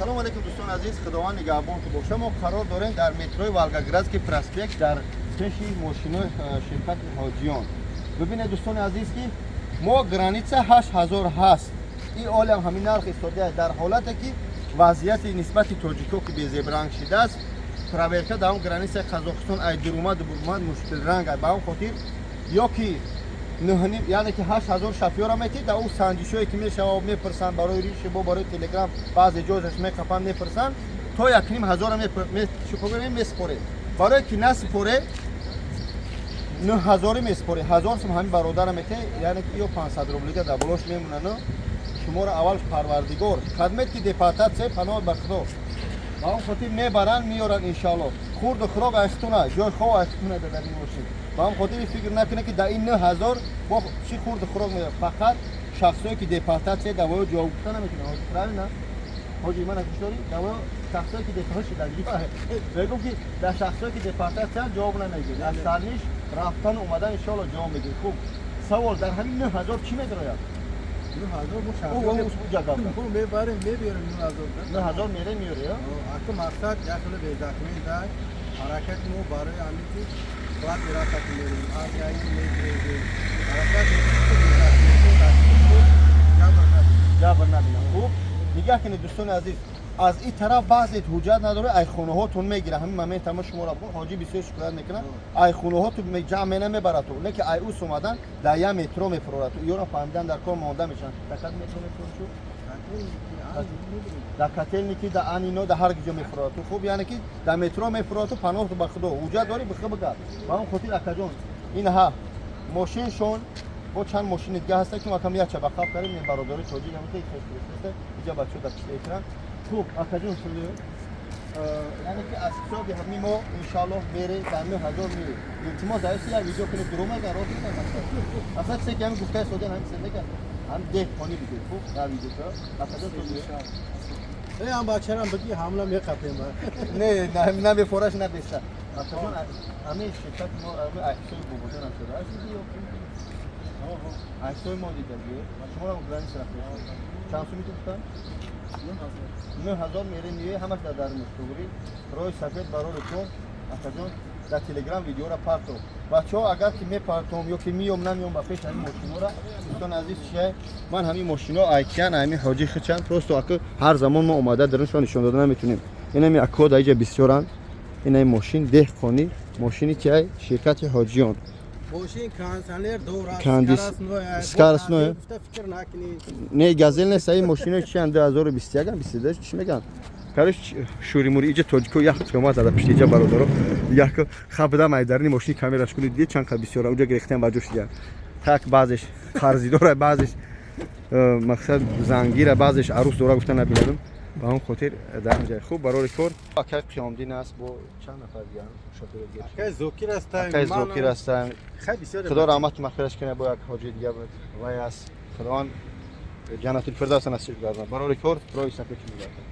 Ассалому алайкум, дӯстони азиз, Худованд нигаҳбон ки боша. Мо қарор дорем дар метрои Волгоградский проспект, дар пеши мошинои ширкати Ҳоҷиён. Бибинед, дӯстони азиз, ки мо граница 8000 ҳаст, ин олиам ҳамин нарх истодааст. Дар ҳолате ки вазъияти нисбати тоҷико ки безебранг шидааст, проверка дар он границаи Қазоқистон ай дурумаду бурумад мушкилранг. Ба он хотир ё ки нӯҳним, яъне ки 8000 шофёра метӣ, дар ӯ санҷишое ки мешава, мепурсанд барои риши, бо барои Телеграм баъзе ҷозаш меқапанд, мепурсанд, то 1500 месупоред. Барое ки насупоре, 9000-и месупоре, 1000 сум ҳамин бародара мете, яъне ки ё 500 рублига дар болош мемонану шуморо аввал Парвардигор кадмед ки депортатсия, паноҳ ба Худо. Ба он хотир мебаранд, меёранд, иншоалло. Хурду хӯрок айхтуна, ҷой хов айхтуна дар ин мошин. Ба он хотир фикр накунед, ки дар ин 9000 бо чӣ хурду хӯрок меёрад. Фақат шахсое ки депортатсия, давоё ҷавоб гуфта наметавонад. Ҳоҷи, правильно, ҳоҷи, мана гӯш дорӣ? Давоё шахсое ки депортатсия, мегӯм, ки дар шахсое ки депортатсия ҷавоб намегирад, аз сарниш рафтану омадан иншоалло ҷавоб мегирад. Хуб, савол: дар ҳамин 9000 чӣ медарояд? Мебарем, мебиёрем 9000. 9000 мере, меёре. Аку мақсад яхеле бедокумент дай ҳаракати мо барои ҳамин ки плати рафтати мерем, азияи мегирем, ҳаракат ҷабр набинам. Хуб, нигаҳ кунед, дӯстони азиз, аз ин тараф баъзе ҳуҷҷат надора, ай хонаҳотон мегира. Ҳамин момент ама шуморо ҳоҷӣ бисёр шикоят мекунад, ай хонаҳоту ҷамъ мена мебарад, не ки ай ус омадан дар як метро мефурорад. Ёро фаҳмидан дар кор монда мешаванд. Дар кад метро мефурорад? Дар Котельники, дар Анино, дар ҳар ҷо мефурорад. Хуб, яъне ки дар метро мефурорад. Паноҳ ба Худо, ҳуҷҷат дорӣ, бихе бигар. Ба он хотир, акаҷон, ин ҳа мошиншон бо чанд мошини дига ҳаста, ки мо кам як чаба хаб кардем. Бародари тоҷик ҳам иҷа бачаҳо дар пишти экран. Хуб, акаҷон, яъне ки аз ҳисоби ҳамин мо иншоаллоҳ мере, дар 9000 мере. Илтимос, даиси як видео кунед, дурӯғ мегӯян, рост мегӯян. Аслан чизе ки ҳамин гуфтаи содиан, ҳамин чизе мегӯян, ҳам деҳқонӣ бигӯед. Хуб, дар видео, акаҷон, содиан. Ам бачарам бигӣ, ҳамла меқапем. Не, на бефораш, на беша. Акаҷон, ҳамин ширкати мо ҳисоби бобоҷонам шуда аст. Ҳисоби мо дидагӣ шуморо граница рафта, чанд суми ту гуфтан? 9000 мере, миёи, ҳамаш дар дарунаш. Туғри, роҳи сафед барори кор. Акаҷон, дар Телеграм видеора парто. Бачаҳо, агар ки мепартом ё ки миём, намеём ба пеш ҳамин мошинора. Дӯстони азиз, чия ман ҳамин мошино айкиян, ҳамин ҳоҷи хичан. Просто ака, ҳар замон мо омада даруншон нишон дода наметунем. Инами акҳо дар иҷа бисёранд. Инами мошин деҳқонӣ, мошини киай? Ширкати Ҳоҷиён. Мошин кондиционер дорад. Скоростной. Фикр накунӣ. Не, Газел нест. Ин мошино чиян? 2021, 22, чӣ мегӯянд? Короче, шӯримури иҷа тоҷико як қиёмат зада пишти иҷа. Бародаро, як хабдам айдарни мошини камераш кунед, дид чанд қа бисёра уҷа гирехтан ба ҷо шидиян. Так, баъзеш қарзидора, баъзеш мақсад зангира, баъзеш арӯс дора, гуфта набинадам. Ба ҳамон хотир дар ин ҷай. Хуб, барори кор, акай Қиёмдин аст, бо чанд нафар дигар шофёри дигар? Акай Зокир ҳастам. Акай Зокир ҳастам. Хай, бисёр. Худо раҳмату мағфиратш кунад. Бо як ҳоҷи дига буд, вай аст. Худованд ҷаннатул фирдавса насиб гардонад. Барори кор, роҳи сафед мегардад.